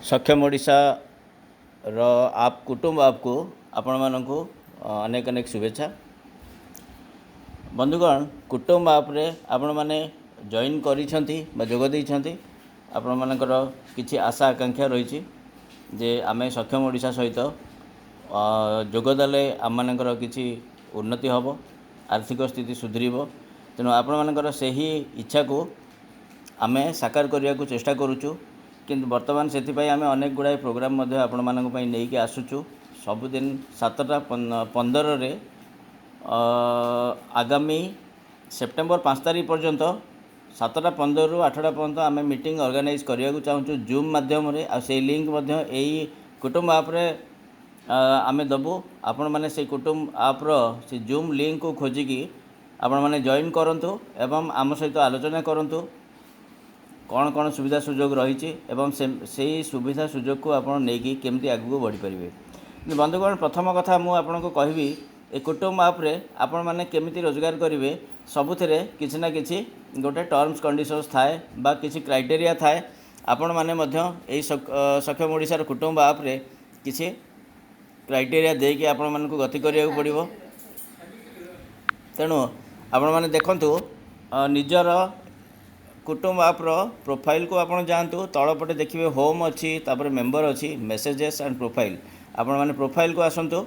ସକ୍ଷମ ଓଡ଼ିଶାର ଆପ୍ କୁଟୁମ୍ବ ଆପ୍କୁ ଆପଣମାନଙ୍କୁ ଅନେକ ଅନେକ ଶୁଭେଚ୍ଛା। ବନ୍ଧୁଗଣ, କୁଟୁମ୍ବ ଆପ୍ରେ ଆପଣମାନେ ଜଏନ୍ କରିଛନ୍ତି ବା ଯୋଗ ଦେଇଛନ୍ତି। ଆପଣମାନଙ୍କର କିଛି ଆଶା ଆକାଂକ୍ଷା ରହିଛି ଯେ ଆମେ ସକ୍ଷମ ଓଡ଼ିଶା ସହିତ ଯୋଗ ଦେଲେ ଆମମାନଙ୍କର କିଛି ଉନ୍ନତି ହେବ, ଆର୍ଥିକ ସ୍ଥିତି ସୁଧୁରିବ। ତେଣୁ ଆପଣମାନଙ୍କର ସେହି ଇଚ୍ଛାକୁ ଆମେ ସାକାର କରିବାକୁ ଚେଷ୍ଟା କରୁଛୁ। କିନ୍ତୁ ବର୍ତ୍ତମାନ ସେଥିପାଇଁ ଆମେ ଅନେକ ଗୁଡ଼ାଏ ପ୍ରୋଗ୍ରାମ୍ ମଧ୍ୟ ଆପଣମାନଙ୍କ ପାଇଁ ନେଇକି ଆସୁଛୁ। ସବୁଦିନ 7:15ରେ ଆଗାମୀ ସେପ୍ଟେମ୍ବର 5 ତାରିଖ ପର୍ଯ୍ୟନ୍ତ 7:15ରୁ 8ଟା ପର୍ଯ୍ୟନ୍ତ ଆମେ ମିଟିଂ ଅର୍ଗାନାଇଜ୍ କରିବାକୁ ଚାହୁଁଛୁ ଜୁମ୍ ମାଧ୍ୟମରେ। ଆଉ ସେଇ ଲିଙ୍କ୍ ମଧ୍ୟ ଏଇ କୁଟୁମ୍ବ ଆପ୍ରେ ଆମେ ଦେବୁ। ଆପଣମାନେ ସେଇ କୁଟୁମ୍ବ ଆପ୍ର ସେ ଜୁମ୍ ଲିଙ୍କ୍କୁ ଖୋଜିକି ଆପଣମାନେ ଜଏନ୍ କରନ୍ତୁ ଏବଂ ଆମ ସହିତ ଆଲୋଚନା କରନ୍ତୁ କ'ଣ କ'ଣ ସୁବିଧା ସୁଯୋଗ ରହିଛି ଏବଂ ସେଇ ସୁବିଧା ସୁଯୋଗକୁ ଆପଣ ନେଇକି କେମିତି ଆଗକୁ ବଢ଼ିପାରିବେ। କିନ୍ତୁ ବନ୍ଧୁଗଣ, ପ୍ରଥମ କଥା ମୁଁ ଆପଣଙ୍କୁ କହିବି, ଏ କୁଟୁମ୍ବ ଆପ୍ରେ ଆପଣମାନେ କେମିତି ରୋଜଗାର କରିବେ, ସବୁଥିରେ କିଛି ନା କିଛି ଗୋଟେ ଟର୍ମସ୍ କଣ୍ଡିସନ୍ସ ଥାଏ ବା କିଛି କ୍ରାଇଟେରିଆ ଥାଏ। ଆପଣମାନେ ମଧ୍ୟ ଏଇ ସକ୍ଷମ ଓଡ଼ିଶାର କୁଟୁମ୍ବ ଆପ୍ରେ କିଛି କ୍ରାଇଟେରିଆ ଦେଇକି ଆପଣମାନଙ୍କୁ ଗତି କରିବାକୁ ପଡ଼ିବ। ତେଣୁ ଆପଣମାନେ ଦେଖନ୍ତୁ, ନିଜର କୁଟୁମ୍ବ ଆପ୍ର ପ୍ରୋଫାଇଲ୍କୁ ଆପଣ ଯାଆନ୍ତୁ, ତଳପଟେ ଦେଖିବେ ହୋମ୍ ଅଛି, ତାପରେ ମେମ୍ବର ଅଛି, ମେସେଜେସ୍ ଆଣ୍ଡ ପ୍ରୋଫାଇଲ୍। ଆପଣମାନେ ପ୍ରୋଫାଇଲ୍କୁ ଆସନ୍ତୁ।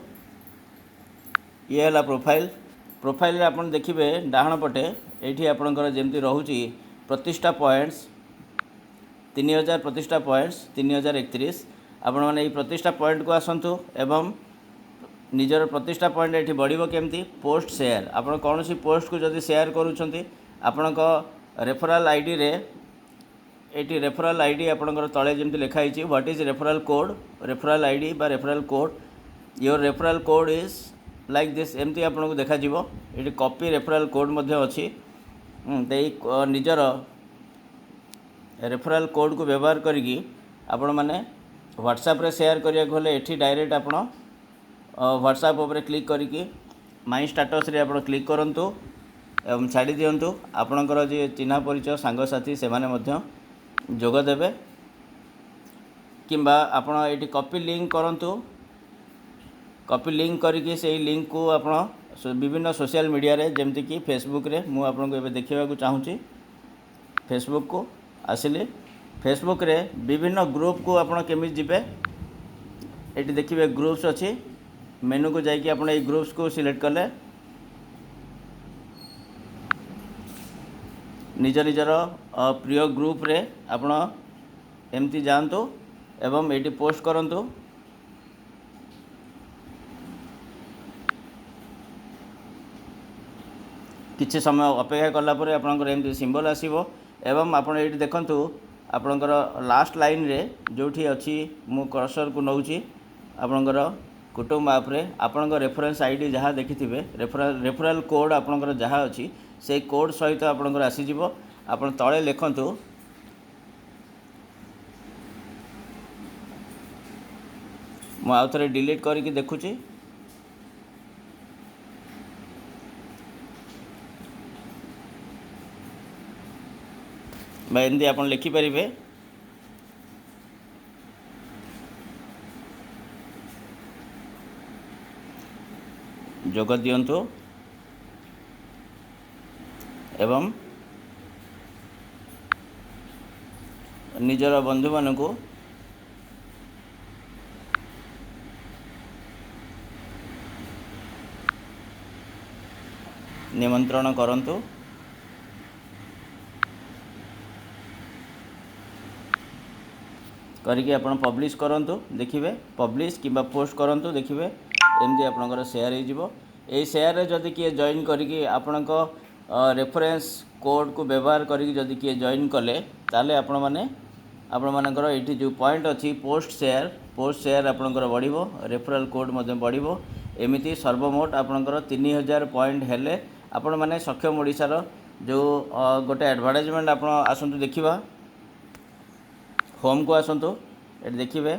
ଇଏ ହେଲା ପ୍ରୋଫାଇଲ୍। ପ୍ରୋଫାଇଲ୍ରେ ଆପଣ ଦେଖିବେ ଡାହାଣ ପଟେ ଏଇଠି ଆପଣଙ୍କର ଯେମିତି ରହୁଛି ପ୍ରତିଷ୍ଠା ପଏଣ୍ଟସ୍, 3000 ପ୍ରତିଷ୍ଠା ପଏଣ୍ଟସ୍, 3031। ଆପଣମାନେ ଏଇ ପ୍ରତିଷ୍ଠା ପଏଣ୍ଟକୁ ଆସନ୍ତୁ ଏବଂ ନିଜର ପ୍ରତିଷ୍ଠା ପଏଣ୍ଟ ଏଠି ବଢ଼ିବ କେମିତି, ପୋଷ୍ଟ ସେୟାର। ଆପଣ କୌଣସି ପୋଷ୍ଟକୁ ଯଦି ସେୟାର କରୁଛନ୍ତି, ଆପଣଙ୍କ ରେଫରାଲ୍ ଆଇଡ଼ିରେ ଏଇଠି ରେଫରାଲ୍ ଆଇଡ଼ି ଆପଣଙ୍କର ତଳେ ଯେମିତି ଲେଖା ହେଇଛି, what is referral code, referral ID ବା referral code, your referral code is like this, ଏମିତି ଆପଣଙ୍କୁ ଦେଖାଯିବ। ଏଠି କପି ରେଫରାଲ୍ କୋଡ଼୍ ମଧ୍ୟ ଅଛି। ଦେଇ ନିଜର ରେଫରାଲ୍ କୋଡ଼୍କୁ ବ୍ୟବହାର କରିକି ଆପଣମାନେ ହ୍ୱାଟ୍ସଆପ୍ରେ ସେୟାର କରିବାକୁ ହେଲେ ଏଠି ଡାଇରେକ୍ଟ ଆପଣ ହ୍ୱାଟ୍ସଆପ୍ ଉପରେ କ୍ଲିକ୍ କରିକି ମାଇ ଷ୍ଟାଟସ୍ରେ ଆପଣ କ୍ଲିକ୍ କରନ୍ତୁ ଏବଂ ଛାଡ଼ି ଦିଅନ୍ତୁ। ଆପଣଙ୍କର ଯିଏ ଚିହ୍ନା ପରିଚୟ ସାଙ୍ଗସାଥି ସେମାନେ ମଧ୍ୟ ଯୋଗ ଦେବେ। କିମ୍ବା ଆପଣ ଏଇଠି କପି ଲିଙ୍କ୍ କରନ୍ତୁ। କପି ଲିଙ୍କ୍ କରିକି ସେଇ ଲିଙ୍କ୍କୁ ଆପଣ ବିଭିନ୍ନ ସୋସିଆଲ୍ ମିଡ଼ିଆରେ, ଯେମିତିକି ଫେସବୁକ୍ରେ, ମୁଁ ଆପଣଙ୍କୁ ଏବେ ଦେଖିବାକୁ ଚାହୁଁଛି। ଫେସବୁକ୍କୁ ଆସିଲି, ଫେସବୁକ୍ରେ ବିଭିନ୍ନ ଗ୍ରୁପ୍କୁ ଆପଣ କେମିତି ଯିବେ, ଏଠି ଦେଖିବେ ଗ୍ରୁପ୍ସ ଅଛି। ମେନୁକୁ ଯାଇକି ଆପଣ ଏଇ ଗ୍ରୁପ୍ସକୁ ସିଲେକ୍ଟ କଲେ ନିଜ ନିଜର ପ୍ରିୟ ଗ୍ରୁପ୍ରେ ଆପଣ ଏମିତି ଯାଆନ୍ତୁ ଏବଂ ଏଇଠି ପୋଷ୍ଟ କରନ୍ତୁ। କିଛି ସମୟ ଅପେକ୍ଷା କଲା ପରେ ଆପଣଙ୍କର ଏମିତି ସିମ୍ବଲ୍ ଆସିବ ଏବଂ ଆପଣ ଏଇଠି ଦେଖନ୍ତୁ ଆପଣଙ୍କର ଲାଷ୍ଟ ଲାଇନ୍ରେ ଯେଉଁଠି ଅଛି, ମୁଁ କର୍ସରକୁ ନେଉଛି, ଆପଣଙ୍କର କୁଟୁମ୍ବ ଆପ୍ରେ ଆପଣଙ୍କ ରେଫରେନ୍ସ I D ଯାହା ଦେଖିଥିବେ, ରେଫରାଲ୍ କୋଡ଼୍ ଆପଣଙ୍କର ଯାହା ଅଛି ସେଇ କୋଡ଼୍ ସହିତ ଆପଣଙ୍କର ଆସିଯିବ। ଆପଣ ତଳେ ଲେଖନ୍ତୁ ମୁଁ ଆଉ ଥରେ ଡିଲିଟ୍ କରିକି ଦେଖୁଛି। ବା ଏମିତି ଆପଣ ଲେଖିପାରିବେ। ଯୋଗ ଦିଅନ୍ତୁ ଏବଂ ନିଜର ବନ୍ଧୁମାନଙ୍କୁ ନିମନ୍ତ୍ରଣ କରନ୍ତୁ। କରିକି ଆପଣ ପବ୍ଲିଶ କରନ୍ତୁ, ଦେଖିବେ ପବ୍ଲିଶ କିମ୍ବା ପୋଷ୍ଟ କରନ୍ତୁ, ଦେଖିବେ ଏମିତି ଆପଣଙ୍କର ସେୟାର ହେଇଯିବ। ଏଇ ସେୟାରରେ ଯଦି କିଏ ଜଏନ୍ କରିକି ଆପଣଙ୍କ ରେଫରେନ୍ସ କୋଡ଼୍କୁ ବ୍ୟବହାର କରିକି ଯଦି କିଏ ଜଏନ୍ କଲେ, ତାହେଲେ ଆପଣମାନଙ୍କର ଏଇଠି ଯେଉଁ ପଏଣ୍ଟ ଅଛି ପୋଷ୍ଟ ସେୟାର, ପୋଷ୍ଟ ସେୟାର ଆପଣଙ୍କର ବଢ଼ିବ, ରେଫରାଲ୍ କୋଡ଼୍ ମଧ୍ୟ ବଢ଼ିବ। ଏମିତି ସର୍ବମୋଟ ଆପଣଙ୍କର 3000 ପଏଣ୍ଟ ହେଲେ ଆପଣମାନେ ସକ୍ଷମ ଓଡ଼ିଶାର ଯେଉଁ ଗୋଟେ ଆଡ଼ଭର୍ଟାଇଜମେଣ୍ଟ, ଆପଣ ଆସନ୍ତୁ ଦେଖିବା, ହୋମ୍କୁ ଆସନ୍ତୁ, ଏଠି ଦେଖିବେ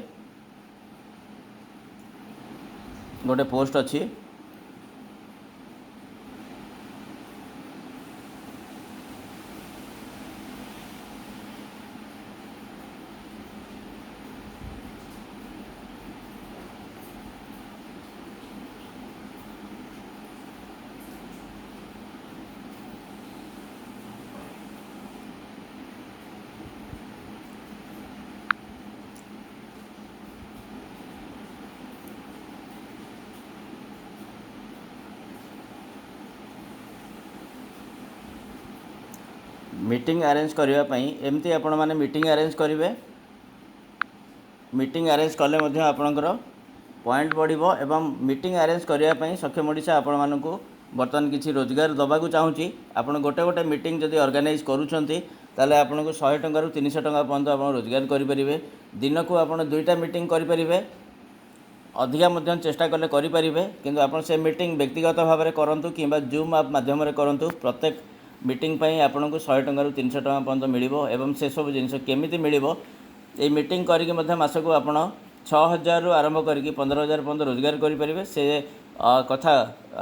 ଗୋଟେ ପୋଷ୍ଟ ଅଛି। ମିଟିଂ ଆରେଞ୍ଜ କରିବା ପାଇଁ ଏମିତି ଆପଣମାନେ ମିଟିଂ ଆରେଞ୍ଜ କରିବେ। ମିଟିଂ ଆରେଞ୍ଜ କଲେ ମଧ୍ୟ ଆପଣଙ୍କର ପଏଣ୍ଟ ବଢ଼ିବ ଏବଂ ମିଟିଂ ଆରେଞ୍ଜ କରିବା ପାଇଁ ସକ୍ଷମ ଓଡ଼ିଶା ଆପଣମାନଙ୍କୁ ବର୍ତ୍ତମାନ କିଛି ରୋଜଗାର ଦେବାକୁ ଚାହୁଁଛି। ଆପଣ ଗୋଟେ ଗୋଟେ ମିଟିଂ ଯଦି ଅର୍ଗାନାଇଜ୍ କରୁଛନ୍ତି, ତାହେଲେ ଆପଣଙ୍କୁ 100 ଟଙ୍କାରୁ 300 ଟଙ୍କା ପର୍ଯ୍ୟନ୍ତ ଆପଣ ରୋଜଗାର କରିପାରିବେ। ଦିନକୁ ଆପଣ 2ଟା ମିଟିଂ କରିପାରିବେ, ଅଧିକା ମଧ୍ୟ ଚେଷ୍ଟା କଲେ କରିପାରିବେ। କିନ୍ତୁ ଆପଣ ସେ ମିଟିଂ ବ୍ୟକ୍ତିଗତ ଭାବରେ କରନ୍ତୁ କିମ୍ବା ଜୁମ୍ ଆପ୍ ମାଧ୍ୟମରେ କରନ୍ତୁ, ପ୍ରତ୍ୟେକ ମିଟିଂ ପାଇଁ ଆପଣଙ୍କୁ 100 ଟଙ୍କାରୁ 300 ଟଙ୍କା ପର୍ଯ୍ୟନ୍ତ ମିଳିବ। ଏବଂ ସେସବୁ ଜିନିଷ କେମିତି ମିଳିବ? ଏଇ ମିଟିଂ କରିକି ମଧ୍ୟ ମାସକୁ ଆପଣ 6000ରୁ ଆରମ୍ଭ କରିକି 15,000 ପର୍ଯ୍ୟନ୍ତ ରୋଜଗାର କରିପାରିବେ। ସେ କଥା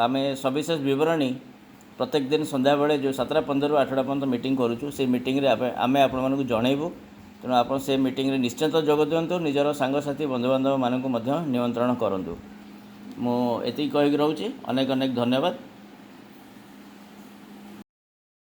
ଆମେ ସବିଶେଷ ବିବରଣୀ ପ୍ରତ୍ୟେକ ଦିନ ସନ୍ଧ୍ୟାବେଳେ ଯେଉଁ 7:15ରୁ 8ଟା ପର୍ଯ୍ୟନ୍ତ ମିଟିଂ କରୁଛୁ, ସେଇ ମିଟିଂରେ ଆମେ ଆପଣମାନଙ୍କୁ ଜଣାଇବୁ। ତେଣୁ ଆପଣ ସେ ମିଟିଂରେ ନିଶ୍ଚିନ୍ତ ଯୋଗ ଦିଅନ୍ତୁ, ନିଜର ସାଙ୍ଗସାଥି ବନ୍ଧୁବାନ୍ଧବମାନଙ୍କୁ ମଧ୍ୟ ନିମନ୍ତ୍ରଣ କରନ୍ତୁ। ମୁଁ ଏତିକି କହିକି ରହୁଛି। ଅନେକ ଅନେକ ଧନ୍ୟବାଦ।